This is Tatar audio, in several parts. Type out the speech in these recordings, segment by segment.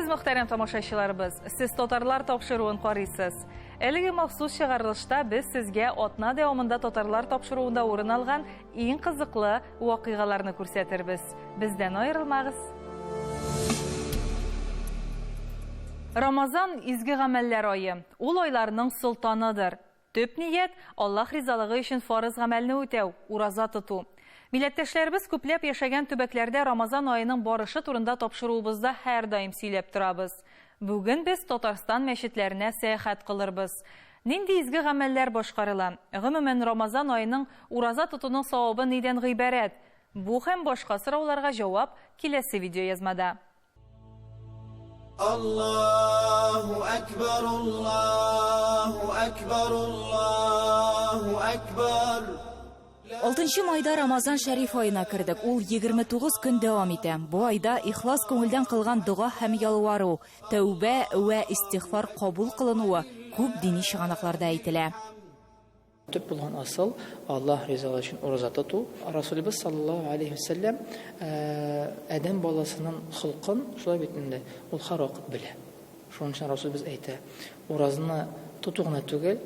Исәнмесез, мөхтәрәм тамашачыларыбыз! Сез Татарлар тапшыруын карыйсыз. Әлеге махсус чыгарылышта без сезгә атна дәвамында Татарлар тапшыруында урын алган иң кызыклы вакыйгаларны күрсәтербез. Бездән аерылмагыз! Рамазан, изге гамәлләр ае. Ул айларның солтаныдыр. Төп ният, Аллаһ ризалыгы өчен фарыз гамәлне үтәү, ураза тоту. Милләттәшләребез күпләп яшәгән төбәкләрдә Рамазан аеның барышы турында тапшыруыбызда һәрдаим сөйләп торабыз. Бүген без Татарстан мәчетләренә сәяхәт кылырбыз. Нинди изге гамәлләр башкарыла? Гомумән, Рамазан аеның ураза тотуның савабы нидән гыйбарәт? Бу һәм башка сорауларга җавап киләсе видеоязмада. Аллаһу әкбәр, Аллаһу әкбәр, Аллаһу әкбәр. Алтынчы майда Рамазан шәриф аена кердек. Ул 29 көн дәвам итә. Бу айда ихлас күңелдән кылган дога һәм ялвару, тәүбә вә истигъфар кабул кылынуы күп дини чыганакларда әйтелә. Төп булган асыл, Аллаһ ризалыгы өчен ураза тоту. Расулебез саллаллаһу алейһи ва сәлләм адәм баласының холкын, шулай бит инде, ул һәрвакыт белә. Шуның өчен Расулебез әйтә, уразаны тоту гына түгел,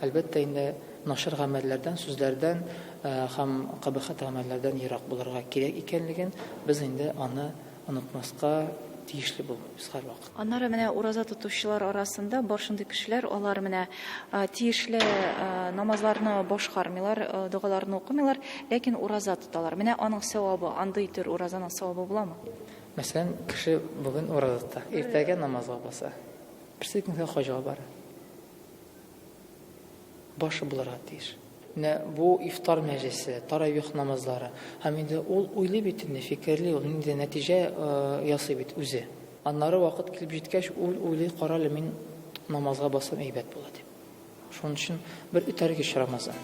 әлбәттә инде, начар гамәлләрдән, сүзләрдән һәм кабахәт гамәлләрдән ерак булырга кирәк икәнлеген без инде аны онытмаска тиешле булмыйбыз һәрвакыт. Аннары менә ураза тотучылар арасында бар шундый кешеләр, алар менә тиешле намазларны башкармыйлар, догаларны укымыйлар, ләкин ураза тоталар. Менә аның савабы, андый төр уразаның савабы буламы? Мәсәлән, кеше бүген ураза тота, иртәгә намазга баса, берсе көнгә хаҗга бара. Башы булырга тиеш. Менә бу ифтар мәҗлесе, таравих намазлары. Һәм инде ул уйлый бит инде, фикерли, ул нинди нәтиҗә ясый бит үзе. Аннары вакыт килеп җиткәч, ул уйлый, карале, мин намазга бассам әйбәт була дип. Шуның өчен бер этәргеч Рамазан.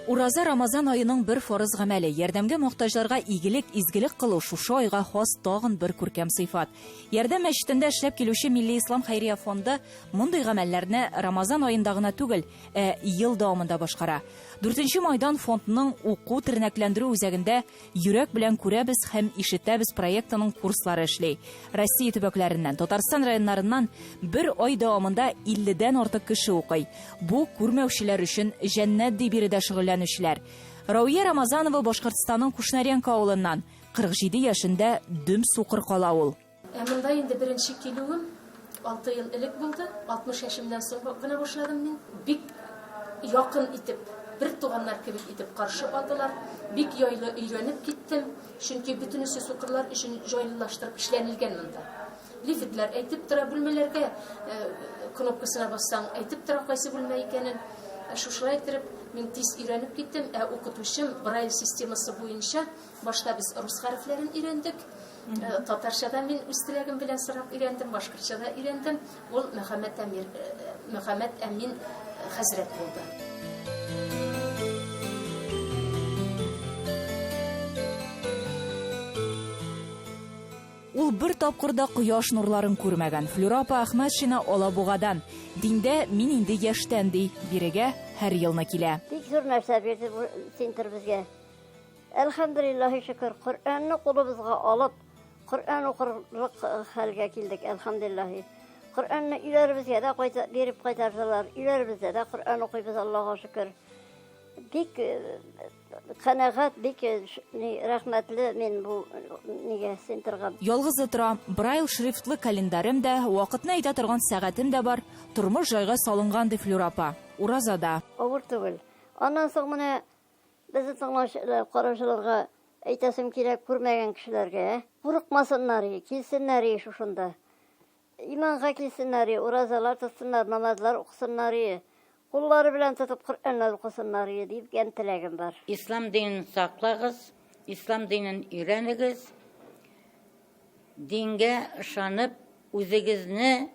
Ураза Рамазан аеның бер фарыз гамәле. Ярдәмгә мохтаҗларга игелек, изгелек кылу шушы айга хас тагын бер күркәм сыйфат. Ярдәм мәчетендә эшләп килүче Милли ислам хәйрия фонды мондый гамәлләрне Рамазан аенда гына түгел, ә ел дәвамында башкара. Дүртенче майдан фондның уку-тернәкләндерү үзәгендә Йөрәк белән күрәбез һәм ишетәбез проектының курслары эшли. Россия төбәкләреннән, Татарстан районнарыннан бер ай дәвамында 50дән артык кеше укый. Бу, күрмәүчеләр өчен җәннәт, ди биредә шөгыльләнүчеләр. Рауия Рамазанова Башкортстанның Кушнаренко авылыннан. 47 яшендә дөм сукыр кала ул. Ә монда инде беренче килүем 6 ел элек булды. 60 яшемнән соң гына башладым мин. Бик якын итеп, бер туганнар кебек итеп каршы алдылар. Бик яйлы өйрәнеп киттем, чөнки бөтенесе сукырлар өчен җайлылаштырып эшләнелгән монда. Лифтлар әйтеп тора бүлмәләргә, э, кнопкасына бассаң, әйтеп тора кайсы бүлмә икәнен. Ә шушылай иттереп, мин тиз өйрәнеп киттем. Ә укытучым Брайль системасы буенча башта без рус хәрефләрен өйрәндек. Э, татарча да мин үз теләгем белән сорап өйрәндем, башкортча да өйрәндем. Ул Мөхәммәт Әмир, э, Мөхәммәт Әмин хәзрәт булды. Ул бер тапкыр да кояш нурларын күрмәгән. Флюра апа Әхмәтшина Алабугадан. Диндә мин инде яшьтән, ди. Бирегә һәр елны килә. Бик зур нәрсә бирде бу центр безгә. Әлхәмдүлиллаһи шөкер, Коръәнне кулыбызга алып, Коръән укырлык хәлгә килдек, әлхәмдүлиллаһи. Коръәнне өйләребезгә дә кайта, биреп кайтардылар. Өйләребездә дә Коръән укыйбыз, Аллаһуга шөкер. Бик э, канәгать, бик э, рәхмәтле мин бу нигә центрга. Ялгызы тора. Брайл шрифтлы календарем дә, вакытны әйтә торган сәгатем дә бар. Тормыш җайга салынган, ди Флюра апа. Уразада. Авыр түгел. Аннан соң менә Безне тыңлаучылар, караучыларга әйтәсем килә, күрмәгән кешеләргә, курыкмасыннар и, килсеннәр и шушында. Иманга килсеннәр и, уразалар тотсыннар, намазлар укысыннар и, куллары белән тотып Коръәннәр укысыннар и, дигән теләгем бар. Ислам динен саклагыз, ислам динен өйрәнегез. Дингә ышанып, үзегезне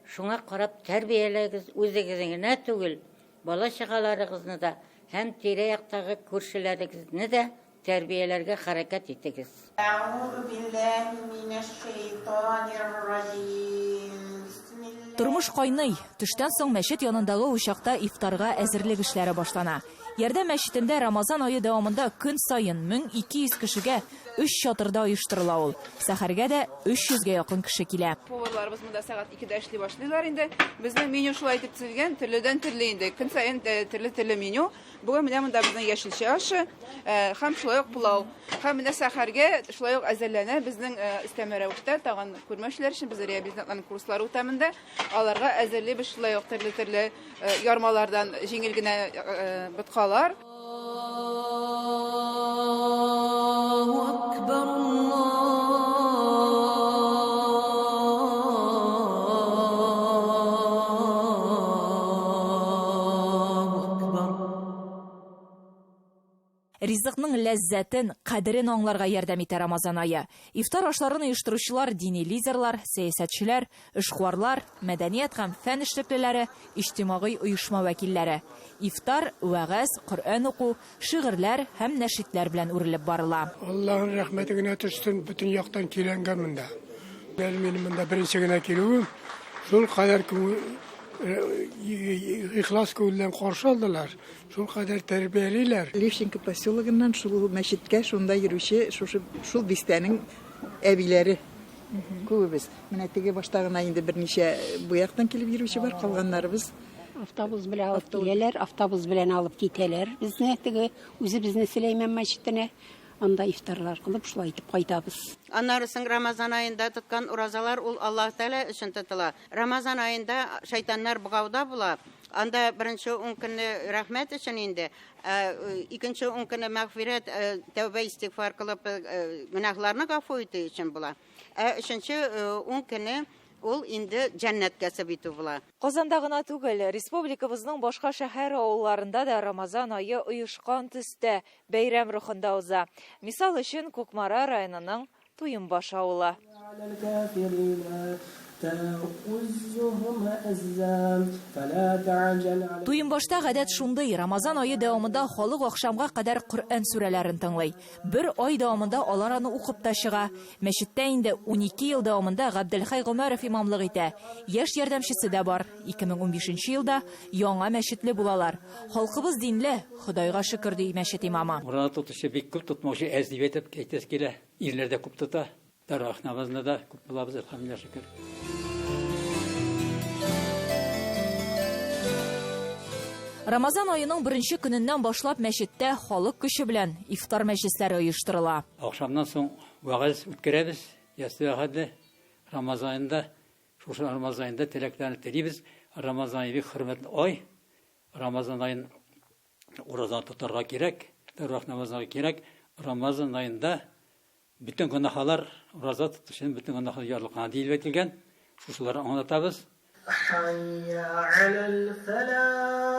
шуңа карап тәрбияләгез, үзегезне генә түгел, Бала-чагаларыгызны да һәм тирә-яктагы күршеләрегезне дә тәрбияләргә хәрәкәт итегез. Әгъузу биллаһи минәш-шәйтанир-раҗим. Тормыш кайный. Төштән соң мәчет янындагы учакта ифтарга әзерлек эшләре башлана. Ярдәм мәчетендә Рамазан ае дәвамында көн саен 1200 кешегә өч чатырда оештырыла ул. Сәхәргә дә 300 гә якын кеше килә. Поварларыбыз монда сәгать икедә эшли башлыйлар инде. Безнең меню шулай итеп төзелгән, төрледән-төрле инде. Көн саен төрле-төрле меню. Бүген менә монда безнең яшелчә ашы һәм шулай ук пылау. Һәм менә сәхәргә шулай ук әзерләнә безнең өстәмә рәвештә тагын күрмәүчеләр өчен без реабилитантларның курслары үтә монда. Аларга әзерлибез шулай ук төрле-төрле ярмалардан җиңел генә боткалар. Ризыкның ләззәтен, кадерен аңларга ярдәм итә Рамазан ае. Ифтар ашларын оештыручылар дини лидерлар, сәясәтчеләр, эшкуарлар, мәдәният һәм фән эшлеклеләре, иҗтимагый оешма вәкилләре. Ифтар, вәгазь, Коръән уку, шигырьләр һәм нәшидләр белән үрелеп барыла. Аллаһның рәхмәте генә төшсен, бөтен яктан көйләнгән монда. Әле минем монда беренче генә килүем, шул кадәр күңел, ихлас күңелдән каршы алдылар, шул кадәр тәрбиялиләр. Левченко поселогыннан шул мәчеткә шунда йөрүче шушы шул бистәнең әбиләре күбебез. Менә теге башта гына инде берничә бу яктан килеп йөрүче бар, калганнарыбыз Автобус белән алып киләләр, автобус белән алып китәләр безне теге үзебезне Сөләйман мәчетенә. Анда ифтарлар кылып, шулай итеп кайтабыз. Аннары соң Рамазан аенда тоткан уразалар ул Аллаһ Тәгалә өчен тотыла. Рамазан аенда шайтаннар богауда була. Анда беренче ун көнне рәхмәт өчен инде, ә икенче ун көнне мәгъфирәт, тәүбә истигъфар кылып, гөнаһларны гафу итү өчен була. Ә өченче ун көне ул инде җәннәт кәсеп итү була. Казанда гына түгел, республикабызның башка шәһәр-авылларында да Рамазан ае оешкан төстә, бәйрәм рухында уза. Мисал өчен, Кукмара районының Туембаш авылы. Туембашта гадәт шундый, Рамазан ае дәвамында халык ахшамга кадәр Коръән сүрәләрен тыңлый. Бер ай дәвамында алар аны укып та чыга. Мәчеттә инде 12 ел дәвамында Габделхәй Гомәров имамлык итә. Яшь ярдәмчесе дә бар. 2015 елда яңа мәчетле булалар. Халкыбыз динле, Ходайга шөкер, ди мәчет имамы. Ураза тотучы бик күп, тотмаучы әз дип әйтеп әйтәсе килә. Ирләр дә күп тота. Тәравих намазында да күп булабыз, әлхәмдүлилләһ шөкер. Рамазан аеның беренче көненнән башлап мәчеттә халык көче белән ифтар мәҗлесләре оештырыла. Ахшамнан соң вәгазь үткәрәбез, ястүгә хәтле. Рамазан аенда, шушы Рамазан аенда теләкләрне телибез. Рамазан ае бик хөрмәтле ай. Рамазан аен ураза тотарга кирәк, тәравих намазына кирәк. Рамазан аенда Бөтен гөнаһлар, ураза тотучының бөтен гөнаһлары ярлыкана диелеп әйтелгән. Шушыларны аңлатабыз. Хәйя галәл-фәлах.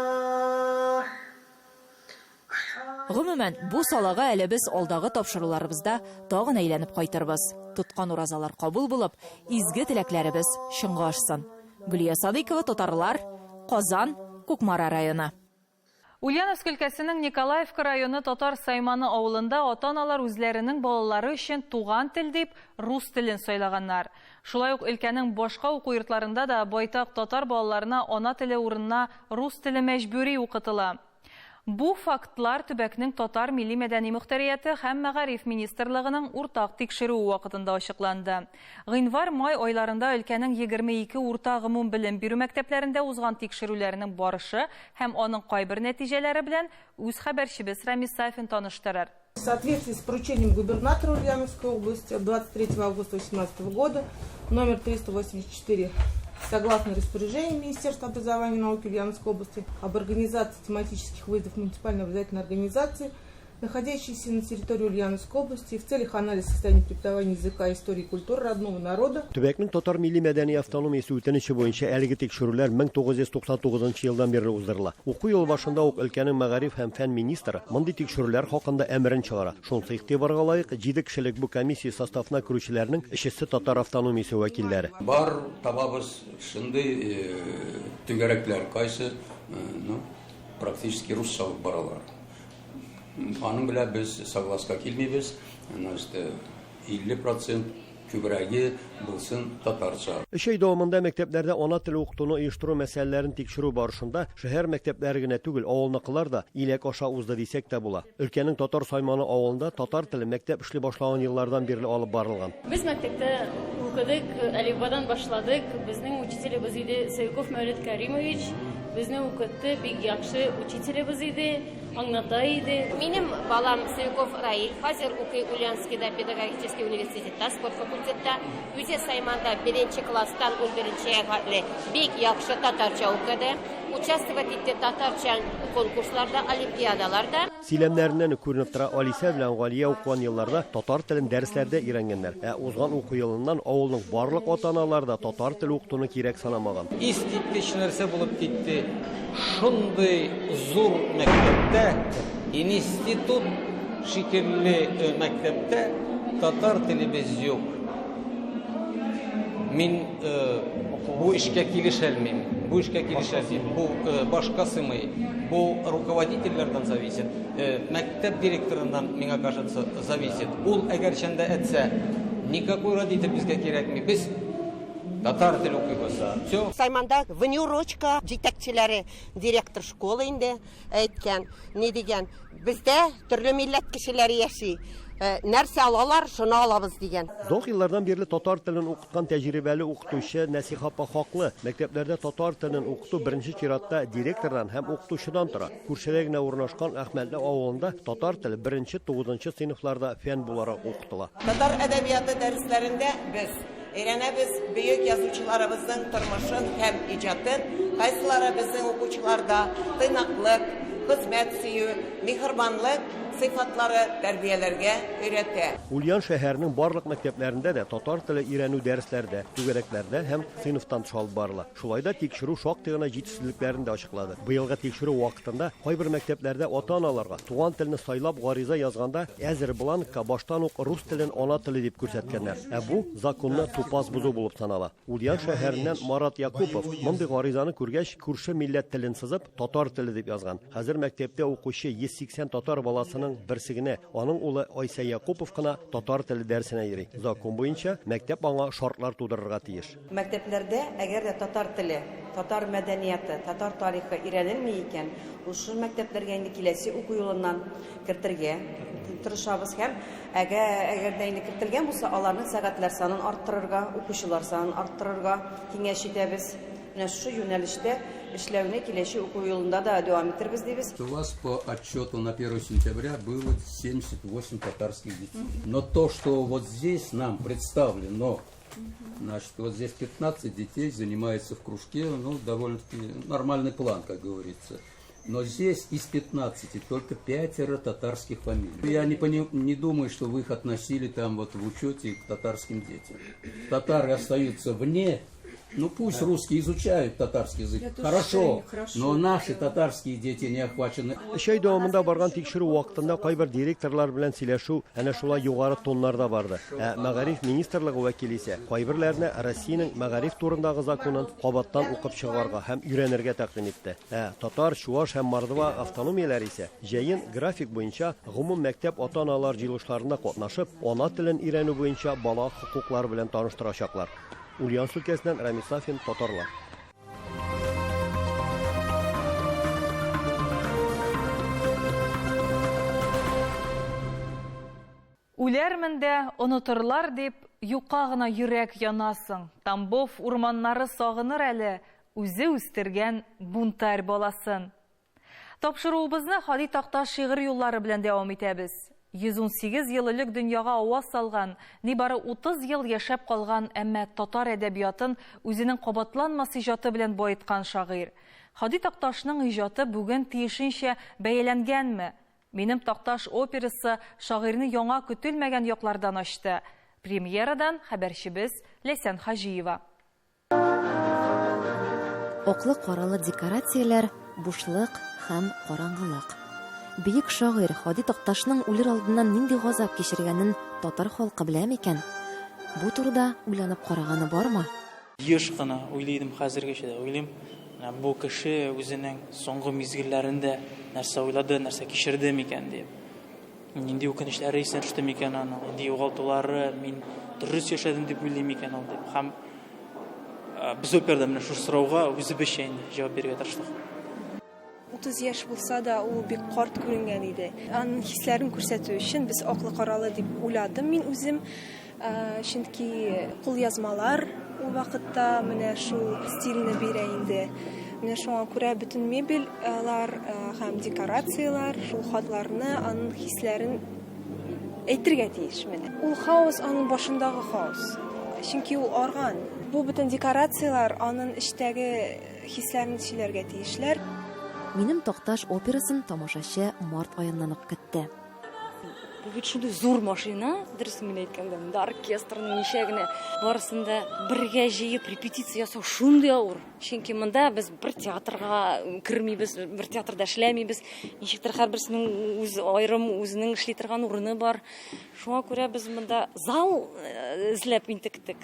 Гомумән, бу салага әле без алдагы тапшыруларыбызда тагын әйләнеп кайтырбыз. Тоткан уразалар кабул булып, изге теләкләребез чынга ашсын. Гөлия Садыйкова, Татарлар, Казан, Кукмара районы. Ульяновск өлкәсенең Николаевка районы Татар Сайманы авылында ата-аналар үзләренең балалары өчен туган тел дип рус телен сайлаганнар. Шулай ук өлкәнең башка уку йортларында да байтак татар балаларына ана теле урынына рус теле мәҗбүри укытыла. Бу фактлар төбәкнең татар милли-мәдәни мохтәрияте һәм мәгариф министрлыгының уртак тикшерүе вакытында ачыкланды. Гыйнвар-май айларында өлкәнең 22 урта гомумбелем бирү мәктәпләрендә узган тикшерүләрнең барышы һәм аның кайбер нәтиҗәләре белән үз хәбәрчебез Рамис Сафин таныштырыр. В соответствии с поручением губернатора Ульяновской области от 23 августа 2018 года номер 384 согласно распоряжению Министерства образования и науки Ульяновской области об организации тематических выездов муниципальной образовательной организации, находящейся на территории Ульяновской области, в целях анализа состояния преподавания языка, истории и культуры родного народа. Төбәкнең татар милли-мәдәни автономиясе үтенече буенча әлеге тикшерүләр 1999 елдан бирле уздырыла. Уку елы башында ук өлкәнең мәгариф һәм фән министры мондый тикшерүләр хакында әмерен чыгара. Шунысы игътибарга лаек, җиде кешелек бу комиссия составына керүчеләрнең өчесе татар автономиясе вәкилләре. Бар табабыз шундый түгәрәкләр, кайсы, ну, практически русча алып баралар. Аның белән без согласка килмибез. Значит, 50 процент, Күбрәге булсын татарча. Өч ай дәвамында мәктәпләрдә ана теле укытуны оештыру мәсьәләләрен тикшерү барышында шәһәр мәктәпләре генә түгел, авылныкылар да иләк аша узды дисәк тә була. Өлкәнең Татар Сайманы авылында татар теле мәктәп эшли башлаган еллардан бирле алып барылган. Без мәктәптә укыдык, әлифбадан башладык. Безнең учителебез иде Саюков Мәүлет Кәримович. Безне укытты, бик яхшы учителебез иде. Аңлата иде. Минем балам Саюков Раил хәзер укый Ульяновскида педагогический университетта, спорт факультетта. Үзе Сайманда беренче класстан унберенчегә хәтле бик яхшы татарча укыды. Участвовать итте татарча конкурсларда, олимпиадаларда. Сөйләмнәреннән үк күренеп тора, Алисә белән Галия укыган елларда татар телен дәресләрдә өйрәнгәннәр. Ә узган уку елыннан авылның барлык ата-аналары да татар теле укытуны кирәк санамаган. Искиткеч нәрсә булып китте. Шундый зур мәктәптә, институт шикелле мәктәптә татар телебез юк. Мин бу эшкә килешәлмим. Бу эшкә килешәлмим. Бу башка сыймый. Бу руководительләрдән зависит. Мәктәп директорыннан, миңа кажется, зависит. Ул әгәрчәндә әйтсә, никакой родитель безгә кирәкми. Без Татар теле укыйбыз. Всё. Сайманда внеурочка җитәкчеләре, директор школы инде әйткән, ни дигән, бездә төрле милләт кешеләре яши, нәрсә алалар, шуны алабыз дигән. Озак еллардан бирле татар телен укыткан тәҗрибәле укытучы Нәсиха апа хаклы, мәктәпләрдә татар телен укыту беренче чиратта директордан һәм укытучыдан тора. Күршедә генә урнашкан Әхмәтле авылында татар теле беренче, тугызынчы сыйныфларда фән буларак укытыла. Татар әдәбияты дәресләрендә без Өйрәнәбез бөек язучыларыбызның тормышын һәм иҗатын, кайсылары безнең укучыларда тыйнаклык, хезмәт сөю, миһербанлык сыйфатлары тәрбияләргә өйрәтә. Ульян шәһәренең барлык мәктәпләрендә дә татар теле өйрәнү дәресләрдә, түгәрәкләрдә һәм сыйныфтан тыш алып барыла. Шулай да тикшерү шактый гына җитешсезлекләрен дә ачыклады. Быелгы тикшерү вакытында кайбер мәктәпләрдә ата-аналарга туган телне сайлап гариза язганда әзер бланкка баштан ук рус телен ана теле дип күрсәткәннәр. Ә бу законны тупас бозу булып санала. Ульян шәһәреннән Марат Якупов мондый гаризаны күргәч, күрше милләт телен сызып, татар теле дип язган. Хәзер мәктәптә укучы 180 татар баласының берсе генә, аның улы Айсә Якупов кына татар теле дәресенә йөри. Закон буенча, мәктәп аңа шартлар тудырырга тиеш. Мәктәпләрдә әгәр дә татар теле, татар мәдәнияты, татар тарихы өйрәнелми икән, ул шул мәктәпләргә инде киләсе уку елыннан кертергә тырышабыз һәм әгәр дә инде кертелгән булса, аларның сәгатьләр санын арттырырга, укучылар санын арттырырга киңәш итәбез. Менә шушы юнәлештә эшләүне киләче уку елында да дәвам итербез дибез. У вас по отчету на 1 сентября было 78 татарских детей. Но то, что вот здесь нам представлено, значит, вот здесь 15 детей занимаются в кружке, ну, довольно-таки нормальный план, как говорится. Но здесь из 15 только пятеро татарских фамилий. Я не, пони, не думаю, что вы их относили там вот в учете к татарским детям. Татары остаются вне ну пусть да. русские изучают татарский язык. Хорошо, хорошо, но наши татарские дети не охвачены. Өч ай дәвамында барган тикшерү вакытында кайбер директорлар белән сөйләшү әнә шулай югары тоннарда барды. Ә мәгариф министрлыгы вәкиле исә кайберләренә Россиянең мәгариф турындагы законын кабаттан укып чыгарга һәм өйрәнергә тәкъдим итте. Ә татар, чуаш һәм мордва автономияләре исә җәен график буенча гомум мәктәп ата-аналар җыелышларында катнашып, ана телен өйрәнү буенча бала хокуклары белән таныштырачаклар. Ульяновск өлкәсеннән Рамис Сафин, Татарлар. Үләрмен дә, онытырлар дип, юкка гына йөрәк янасың. Тамбов урманнары сагыныр әле үзе үстергән бунтарь баласын. Тапшыруыбызны Һади Такташ шигырь юллары белән дәвам итәбез. 118 ел элек дөньяга аваз салган, нибары 30 ел яшәп калган, әмма татар әдәбиятын үзенең кабатланмас иҗаты белән баеткан шагыйрь. Һади Такташның иҗаты бүген тиешенчә бәяләнгәнме? Минем Такташ операсы шагыйрьне яңа көтелмәгән яклардан ачты. Премьерадан хәбәрчебез Ләйсән Хаҗиева. Аклы-каралы декорацияләр, бушлык һәм караңгылык. Бөек шагыйрь Һади Такташның үлер алдыннан нинди газап кичергәнен татар халкы белә микән? Бу турыда уйланып караганы бармы? Еш кына уйлый идем, хәзергәчә дә уйлыйм. Менә бу кеше үзенең соңгы мизгелләрендә нәрсә уйлады, нәрсә кичерде микән дип. Нинди үкенечләре исенә төште микән аның, нинди югалтулары, мин Дөрес яшәдем дип уйлый микән ул дип. Һәм без операда менә шушы сорауга үзебезчә инде җавап бирергә тырыштык. 30 яшь булса да, ул бик карт күренгән иде. Аның хисләрен күрсәтү өчен без аклы-каралы дип уйладым мин үзем. Чөнки кулъязмалар ул вакытта менә шул стильне бирә инде. Менә шуңа күрә бөтен мебельлар һәм декорацияләр шул хатларны, аның хисләрен әйтергә тиеш менә. Ул хаос аның башындагы хаос. Чөнки ул арган. Бу бөтен декорацияләр аның эчтәге хисләрен сөйләргә тиешләр. Минем Такташ операсын тамашачы март аеннан ук көтте. Бу бит шундый зур машина, дөресен генә әйткәндә, монда оркестрның ничә генә барысын да бергә җыеп репетиция ясау шундый авыр. Чөнки монда без бер театрга кермибез, бер театрда эшләмибез. Ничектер һәрберсенең үз аерым үзенең эшли торган урыны бар. Шуңа күрә без монда зал э, эзләп интектек.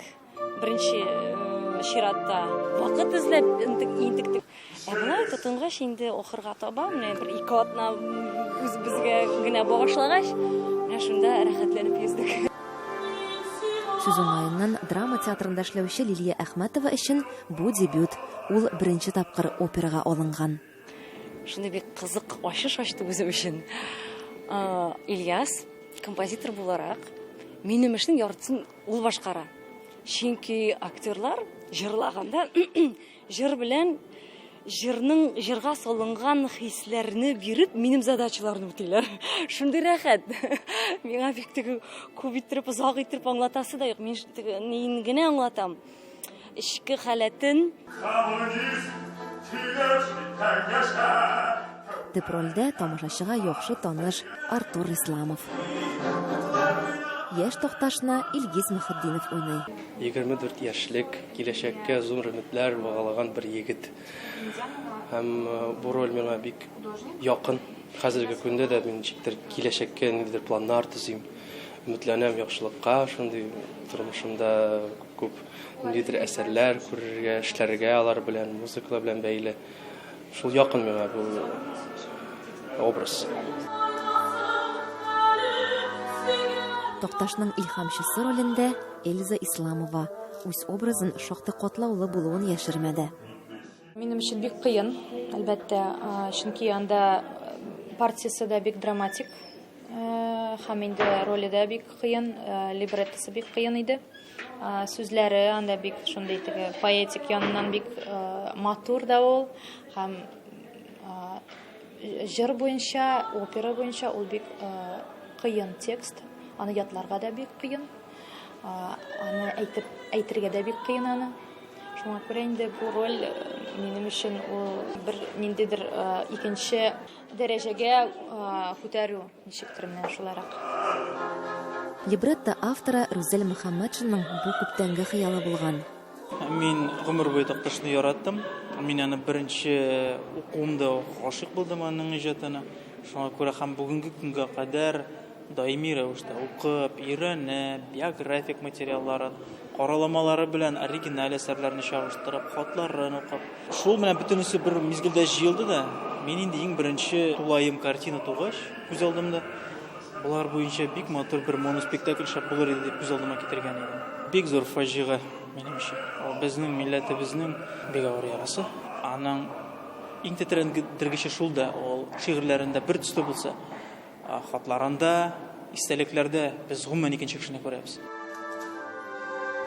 Беренче э, чиратта вакыт эзләп интектек. Ә болай тотынгач инде ахырга таба, менә бер ике атна үзебезгә генә багышлагач, менә шунда рәхәтләнеп йөздек. Сүз уңаеннан, драма театрында эшләүче Лилия Әхмәтова өчен бу дебют. Ул беренче тапкыр операга алынган. Шундый бик кызык ачыш ачты үзем өчен. Ильяс, композитор буларак, минем эшнең яртысын ул башкара. Чөнки актерлар җырлаганда җыр белән җырның җырга салынган хисләрне биреп, минем задачаларны үтиләр. Шундый рәхәт. Миңа бик теге күп иттереп, озак иттереп аңлатасы да юк. Мин теге ниен генә аңлатам. Эчке халәтен. Төп рольдә тамашачыга яхшы таныш Артур Исламов. Яшь Такташны Илгиз Мөхетдинов уйный. 24 яшьлек, киләчәккә зур өметләр багалаган бер егет. Һәм бу роль миңа бик якын. Хәзерге көндә дә мин ничектер киләчәккә ниндидер планнар төзим. Өметләнәм яхшылыкка, шундый тормышымда күп ниндидер әсәрләр күрергә, эшләргә алар белән, музыкалар белән бәйле. Шул якын миңа бу образ. Такташның илһамчысы ролендә Эльза Исламова үз образын шактый катлаулы булуын яшермәде. Минем өчен бик кыен, әлбәттә, чөнки анда партиясе дә бик драматик һәм инде роле дә бик кыен, либреттосы бик кыен иде. Сүзләре анда бик шундый теге поэтик яныннан бик матур да ул һәм җыр буенча, опера буенча ул бик кыен текст. Аны ятларга да бик кыен. Аны әйтеп әйтергә дә бик кыен аны. Шуңа күрә инде бу роль минем өчен ул бер ниндидер икенче дәрәҗәгә күтәрү, ничектер менә шулайрак. Либретто авторы Рүзәл Мөхәммәтшинның бу күптәнге хыялы булган. Мин гомер буе Такташны яраттым. Мин аны беренче укуымда ук гашыйк булдым аның иҗатына. Шуңа күрә һәм бүгенге көнгә кадәр даими рәвештә укып, өйрәнеп, биографик материалларын, караламалары белән оригиналь әсәрләрне чагыштырып, хатларын укып. Шул менә бөтенесе бер мизгелдә җыелды да, мин инде иң беренче тулаем картина тугач, күз алдымда, болар буенча бик матур бер моноспектакль шәп булыр иде дип күз алдыма китергән идем. Бик зур фаҗига, минемчә. Ул безнең милләтебезнең бик авыр ярасы. Аның иң тетрәндергече шул да, ул шигырьләрендә бер төсле булса, Хатларында, истәлекләрдә без гомумән икенче кешене күрәбез.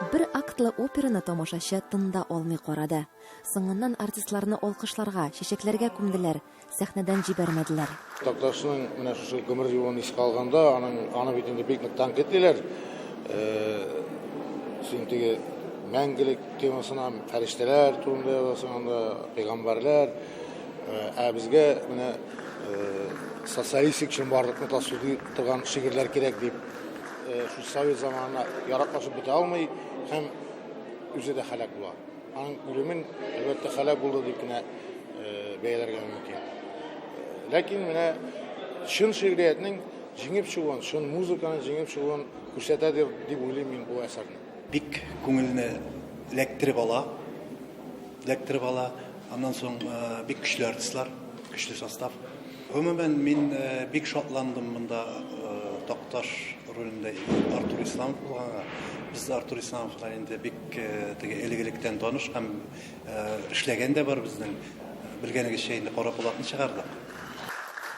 Бер актлы операны тамашачы тын да алмый карады. Соңыннан артистларны алкышларга, чәчәкләргә күмделәр, сәхнәдән җибәрмәделәр. Такташның менә шушы гомер юлын искә алганда, аның аны бит инде бик нык тәнкыйтьлиләр. Син теге мәңгелек темасына фәрештәләр турында язасың анда, пәйгамбәрләр. Ә безгә менә социалистик чынбарлыкны тасвирлый торган шигырьләр кирәк дип, шул совет заманына яраклашып бетә алмый һәм үзе дә һәлак була. Аның үлемен, әлбәттә, һәлак булды дип кенә бәяләргә мөмкин. Ләкин менә чын шигъриятнең җиңеп чыгуын, чын музыканың җиңеп чыгуын күрсәтә дип уйлыйм мин бу әсәрне. Бик күңелне эләктереп ала. Эләктереп ала. Аннан соң бик көчле артистлар, көчле состав. Гомумән, мин бик шатландым монда Такташ ролендә Артур Исламов булганга. Без Артур Исламов белән инде бик теге элек-электән таныш һәм эшләгән дә бар безнең. Белгәнегезчә инде Кара пулатны чыгардык.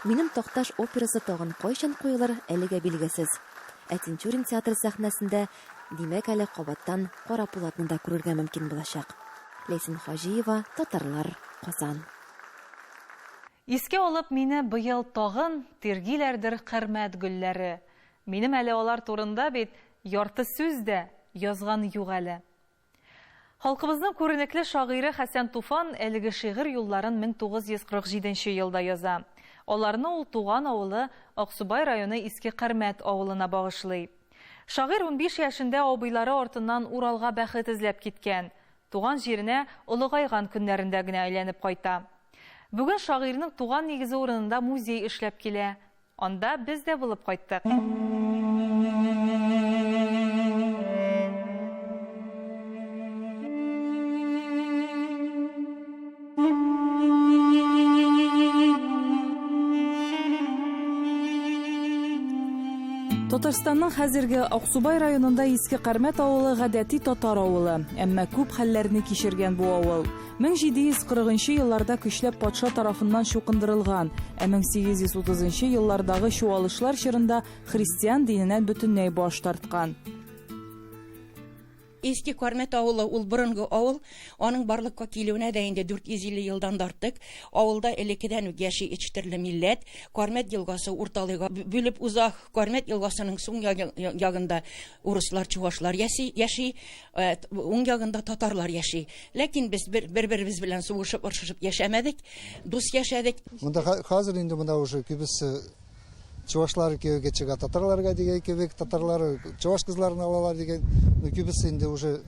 Минем Такташ операсы тагын кайчан куелыр, әлегә билгесез. Ә Тинчурин театры сәхнәсендә, димәк, әле кабаттан Кара пулатны да күрергә мөмкин булачак. Ләйсән Хаҗиева, Татарлар, Казан. Искә алып мине быел тагын Тиргиләрдер хөрмәт гөлләре. Минем әле алар турында бит ярты сүз дә язган юк әле. Халкыбызның күренекле шагыйре Хәсән Туфан әлеге шигырь юлларын 1947 нче елда яза. Аларны ул туган авылы Аксубай районы Иске Кармәт авылына багышлый. Шагыйрь 15 яшендә абыйлары артыннан Уралга бәхет эзләп киткән. Туган җиренә олыгайган көннәрендә генә әйләнеп кайта. Бүген шагыйрьнең туган нигезе урынында музей эшләп килә. Анда без дә булып кайттык. Татарстанның хәзерге Аксубай районында Иске Кармәт авылы гадәти татар авылы, әмма күп хәлләрне кичергән бу авыл. 1740 нчы елларда көчләп патша тарафыннан чукындырылган, ә 1830 нчы еллардагы чуалышлар чорында христиан диненнән бөтенләй баш тарткан. Иске Кармәт авылы ул борынгы авыл, аның барлыкка килүенә дә инде 450 елдан да артык. Авылда элеккедән үк яши өч төрле милләт. Кармәт елгасы урталайга бүлеп уза. Кармәт елгасының суң ягында урыслар, чувашлар яши, уң ягында татарлар яши. Ләкин без бер-беребез белән сугышып, оршышып яшәмәдек, дус яшәдек. Монда хәзер инде монда уже күбесе чувашлар кияүгә чыга татарларга дигән кебек, татарлар чуваш кызларын алалар дигән, күбесе инде уже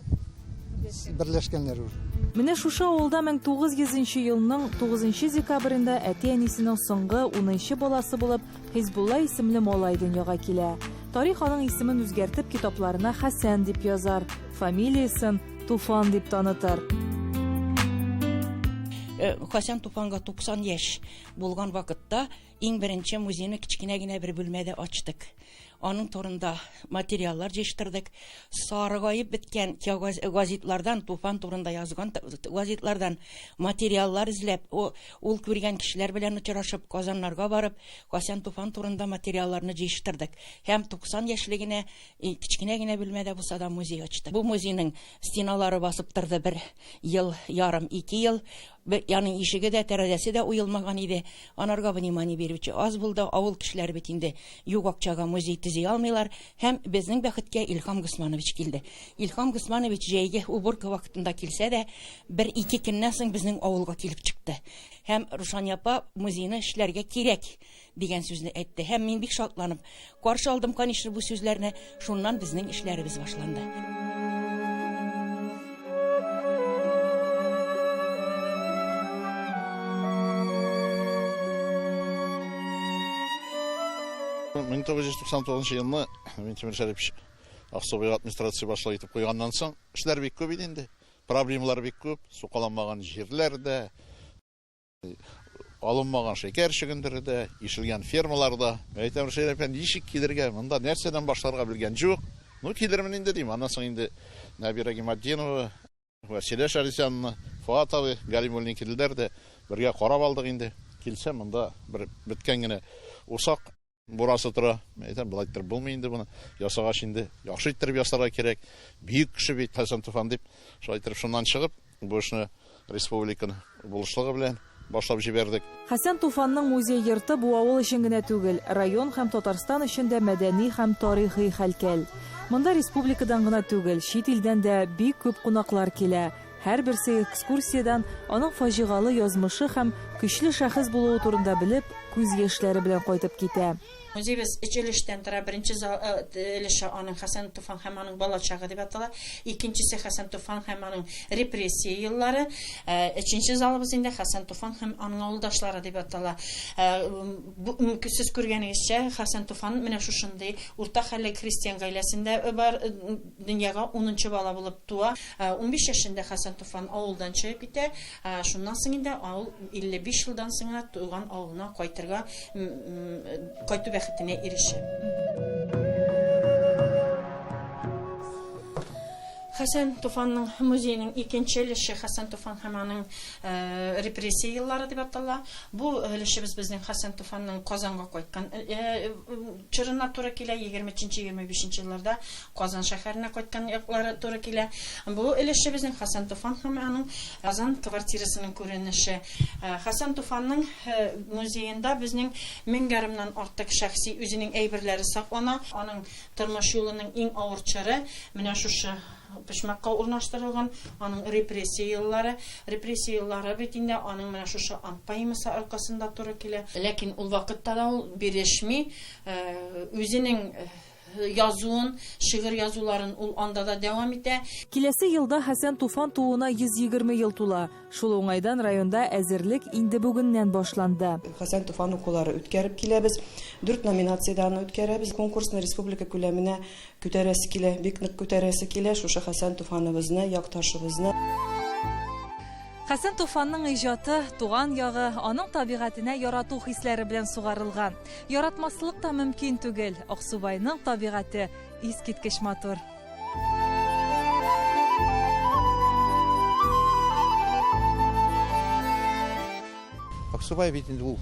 берләшкәннәр уже. Менә шушы авылда 1900 нче елның 9 нчы декабрендә әти-әнисенең соңгы унынчы баласы булып Хизбулла исемле малай дөньяга килә. Тарих аның исемен үзгәртеп китапларына Хәсән дип язар, фамилиясен Туфан дип танытыр. Э, Хәсән Туфанга 90 яшь булган вакытта иң беренче музейны кечкенә генә бер бүлмәдә ачтык. Аның турында материаллар җыештырдык. Сарыгаеп беткән газетлардан, Туфан турында язган газетлардан материаллар эзләп, ул күргән кешеләр белән очрашып, Казаннарга барып, Хәсән Туфан турында материалларны җыештырдык. Һәм 90 яшьлегенә кечкенә генә бүлмәдә булса да музей ачтык. Бу музейның стеналары басып торды бер ел ярым, ике ел. Аның ишеге дә, тәрәзәсе дә уелмаган иде. Анарга внимание бирүче аз булды. Авыл кешеләре бит инде юк акчага музей төзи алмыйлар. Һәм безнең бәхеткә Илһам Госманович килде. Илһам Госманович җәйге уборка вакытында килсә дә, бер-ике көннән соң безнең авылга килеп чыкты. Һәм Рушания апа музейны эшләргә кирәк дигән сүзне әйтте. Һәм мин бик шатланып каршы алдым, конечно, бу сүзләрне. Шуннан безнең эшләребез башланды. Мең 1999 елны Минтимер Шәрипович Аксубайга администрация башлыгы итеп куйганнан соң, эшләр бик күп иде инде. Проблемалар бик күп, сукаланмаган җирләр дә, Алынмаган шикәр чөгендере дә, ишелгән фермалар да. Мин әйтәм, Рушәй әфәнде, ничек килергә, монда нәрсәдән башларга белгән юк. Ну, килермен инде дим. Аннан соң инде Нәбирә Гиматдинова, Вәсилә Шәрифҗанова, Фоат абый Галимуллин килделәр дә, бергә карап алдык инде. Килсәм, монда бер беткән генә усак Бурасы тора. Мин әйтәм, болай иттереп булмый инде моны. Ясагач инде яхшы иттереп ясарга кирәк. Бөек кеше бит Хәсән Туфан дип, шулай иттереп шуннан чыгып, бу эшне республиканың булышлыгы белән башлап җибәрдек. Хәсән Туфанның музей-йорты бу авыл өчен генә түгел, район һәм Татарстан өчен дә мәдәни һәм тарихи хәлкәл. Монда республикадан гына түгел, чит илдән дә бик күп кунаклар килә. Һәрберсе экскурсиядән аның фаҗигалы язмышы һәм көчле шәхес булуы турында белеп, күз яшьләре белән кайтып китә. Музеебыз өч өлештән тора. Беренче зал, өлеше аның Хәсән Туфан һәм аның балачагы дип атала. Икенчесе Хәсән Туфан һәм аның репрессия еллары. Өченче залыбыз инде Хәсән Туфан һәм аның авылдашлары дип атала. Бу, сез күргәнегезчә, Хәсән Туфан менә шушындый урта хәлле крестьян гаиләсендә бар, дөньяга унынчы бала булып туа. 15 яшендә Хәсән Туфан авылдан чыгып китә. Шуннан соң инде ул 55 елдан соң гына туган авылына кайтырга кайту бәхетенә ирешә. Хәсән Туфанның музееның икенче өлеше Хәсән Туфан һәм аның репрессия еллары дип атала. Бу өлешебез безнең Хәсән Туфанның Казанга кайткан чорына туры килә, 23-25 елларда Казан шәһәренә кайткан яклары туры килә. Бу өлеше безнең Хәсән Туфан һәм аның Казан квартирасының күренеше. Хәсән Туфанның музеенда безнең мең ярымнан артык шәхси үзенең әйберләре саклана. Аның Тормыш юлының иң авыр чоры менә шушы почмакка урнаштырылган, аның репрессия еллары. Репрессия еллары бит инде аның менә шушы Ант поэмасы аркасында туры килә. Ләкин ул вакытта да ул бирешми, үзенең язуын, шигырь язуларын ул анда да дәвам итә. Киләсе елда Хәсән Туфан тууына 120 ел тула. Шул уңайдан районда әзерлек инде бүгеннән башланды. Хәсән Туфан укулары үткәреп киләбез. Дүрт номинациядә аны үткәрәбез. Конкурсны республика күләменә күтәрәсе килә, бик нык күтәрәсе килә шушы Хәсән Туфаныбызны, якташыбызны. Хәсән Туфанның иҗаты, туган ягы, аның табигатенә ярату хисләре белән сугарылган. Яратмаслык та мөмкин түгел, Аксубайның табигате искиткеч матур. Аксубай бит инде ул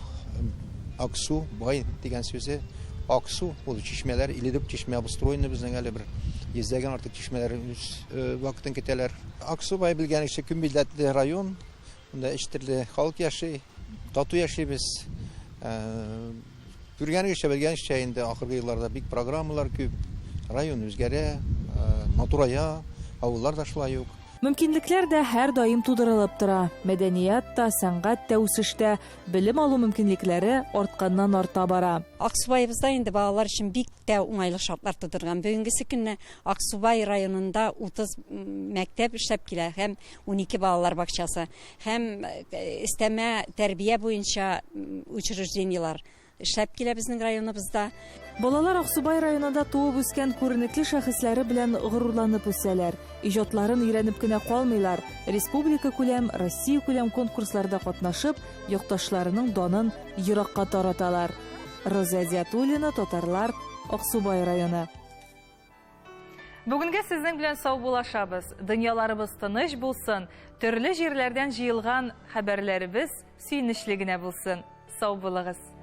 Аксу, бай дигән сүзе. Аксу, ул чишмәләр, 54 чишмә обустроены безнең әле бер йөздән артык чишмәләр үз э, вакытын көтәләр. Аксубай белгәнегезчә күп милләтле район. Монда өч төрле халык яши, тату яшибез. Э, Күргәнегезчә, белгәнегезчә, инде ахыргы елларда бик программалар күп, район үзгәрә, матурая, авыллар да шулай ук. Мөмкинлекләр дә һәрдаим тудырылып тора. Мәдәният та, сәнгать тә үсештә, белем алу мөмкинлекләре артканнан-арта бара. Аксубаебызда инде балалар өчен бик тә уңайлы шартлар тудырган. Бүгенгесе көнне Аксубай районында 30 мәктәп эшләп килә һәм 12 балалар бакчасы. Һәм өстәмә тәрбия буенча учреждениеләр эшләп килә безнең районыбызда. Балалар Аксубай районында туып үскән күренекле шәхесләре белән горурланып үсәләр. Иҗатларын өйрәнеп кенә калмыйлар, республикакүләм, Россиякүләм конкурсларда катнашып, якташларының данын еракка тараталар. Роза Әдиатуллина, Татарлар, Аксубай районы. Бүгенгә сезнең белән саубуллашабыз. Дөньяларыбыз тыныч булсын, төрле җирләрдән җыелган хәбәрләребез сөенечле генә булсын. Сау булыгыз.